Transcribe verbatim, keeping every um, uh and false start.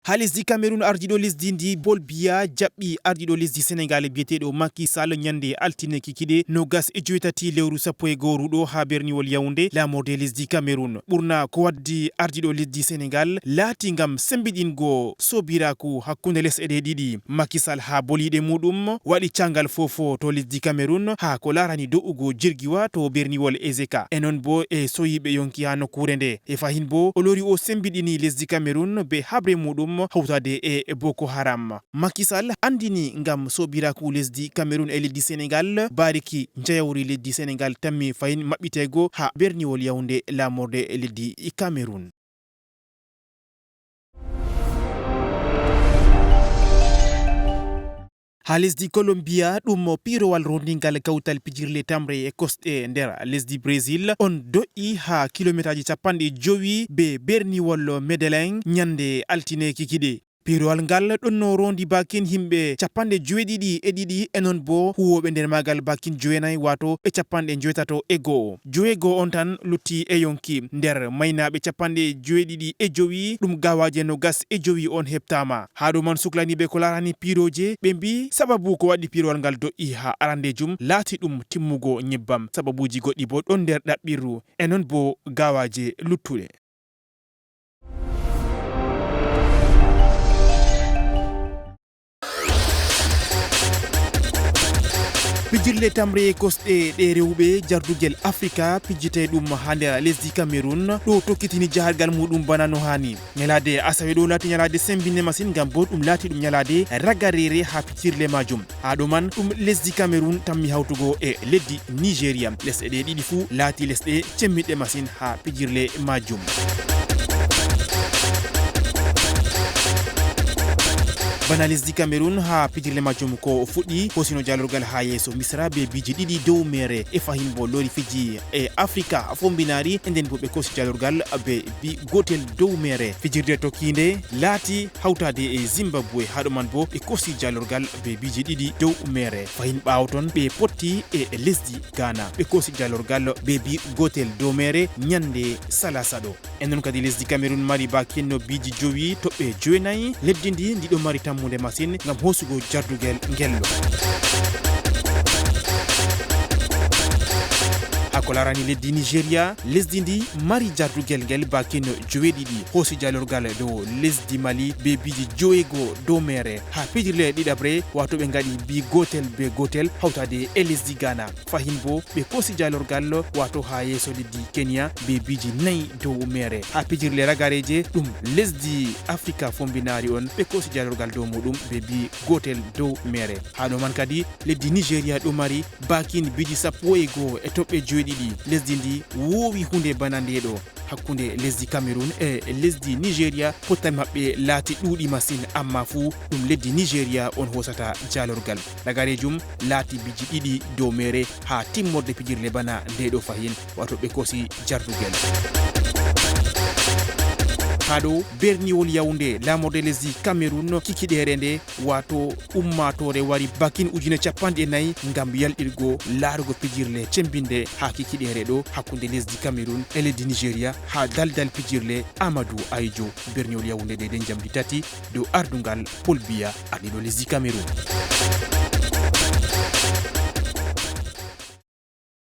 Haa lesdi Cameroun, ardiiɗo lesdi ndi Paul Biya jaɓɓi ardiiɗo lesdi Senegal biyeteeɗo Macky Sall ñande altine kikiɗe noogas e joweetati lewru sappo e gooruɗo haa berniwol Yaoundé, laamorde lesdi Cameroun. Ɓurna ko waddi ardiiɗo lesdi Senegal laati ngam sembiɗingo soobiraaku hakkunde lesɗe ɗe ɗiɗi. Macky Sall haa boliiɗe muuɗum waɗi caangal foofo to lesdi Cameroun haa ko laarani do'ugo jirgiwa to berniwol Ezeka. E non boo e soyiiɓe yonki haa nokkuure nde. E fahin boo o lori o sembiɗini lesdi Cameroun bee haɓre muuɗum hawtaade e Boko Haram. Macky Sall anndini ngam soobiraaku lesdi Cameroun e lesdi Senegal, bariki njayawri lesdi Senegal tammi fahin maɓɓiteego haa berniwol Yaoundé, laamorde lesdi Cameroun. Haa lesdi Colombia, ɗum piirowal rondingal kawtal pijirle tamre e kosɗe nder lesdi Brésil on do'i haa kilomitaaji capanɗe jowi bee berniwol Medellin ñande altine kikiɗe. Piirowal ngal ɗonno rondi bakin yimɓe capanɗe joweeɗiɗi e ɗiɗi, e non boo huwooɓe nder maagal bakin jowenayi, waato ɓe capanɗe joweetato e go'o. Joweego on tan lutti e yonki. Nder maynaaɓe capanɗe joweeɗiɗi e jowi, ɗum gawaaje noogas e jowi on heɓtaama. Haa ɗo man suklaniiɓe ko laarani piirooje, ɓe mbi'i sababu ko waɗi piirowal ngal do'i haa arandeejum laati ɗum timmugo nyebbam. Sababuuji goɗɗi boo ɗon nder ɗaɓɓirru, e non boo gawaaje luttuɗe. Pijirle tamre kosɗe ɗe rewɓe jardugel Afrika pijjitee ɗum haa nder lesdi Cameroun, ɗo tokkitini jahargal muuɗum bana no haani. Ñalaade asawe ɗo laati ñalaade sembinde masin, ngam boo ɗum laati ɗum ñalaade ragareere haa pijirle maajum. Haa ɗo man ɗum lesdi Cameroun tammi hawtugo e lesdi Nigeria. Lesɗe ɗe ɗiɗi fuu laati lesɗe cemmiɗɗe masin haa pijirle maajum. Bana lesdi Cameroun haa pijirle maajum ko fuɗɗi, hoosino jaalorgal haa yeeso Misra bee biiji ɗiɗi dow meere, e fahin boo lori fiji e Afrika fombinaari, e nden boo ɓe koosi jaalorgal bee bi gootel dow meere. Fijirde tokkiinde laati hawtaade e Zimbabwe, haa ɗo man boo ɓe koosi jaalorgal bee biiji ɗiɗi dow meere. Fahin ɓaawo ton ɓe potti e lesdi Ghana, ɓe koosi jaalorgal bee bi gootel dow meere ñande Salasa ɗo. E non kadi lesdi Cameroun mari bakin biiji jowi toɓɓe jowenayi. Lesdi ndi, ndi ɗo mari tammunde masin ngam hoosugo jardugel ngello. Haa ko laarani lesdi Nigeria, lesdi ndi mari jardugel ngel bakin joweeɗiɗi, hoosi jaalorgal dow lesdi Mali bee biiji joweego dow meere. Haa pijirle ɗiɗaɓre, waato ɓe ngaɗi bi gootel bee gootel hawtaade e lesdi Ghana. Fahin boo ɓe koosi jaalorgal, waato haa yeeso lesdi Kenya bee biiji nayi dow meere. Haa pijirle ragareeje, ɗum lesdi Afrika fombinaari on ɓe koosi jaalorgal dow muuɗum bee bi gootel dow meere. Haa ɗo man kadi, lesdi Nigeria ɗo mari bakin biiji sappo e go'o e toɓɓe joweeɗiɗi. Lesdi ndi woowi huunde bana nde ɗo hakkunde lesdi Cameroun e lesdi Nigeria. Pottami maɓɓe laati ɗuuɗi masin, ammaa fuu ɗum lesdi Nigeria on hoosata jaalorgal. Ragareejum laati biiji ɗiɗi dow meere haa timmorde pijirle bana nde ɗo fahin, waato ɓe koosi jardugel. Haa ɗo, berniwol Yaoundé, laamorde lesdi Cameroun, kikiɗeere nde, waato ummaatoore wari bakin ujine capanɗe nayi ngam yalɗirgo laarugo pijirle cembinde haa kikiɗeere ɗo hakkunde lesdi Cameroun e lesdi Nigeria haa daldal pijirle Amadou Ahidjo, berniwol Yaoundé, deydey njamdi tati dow ardungal Paul Biya, ardiiɗo lesdi Cameroun.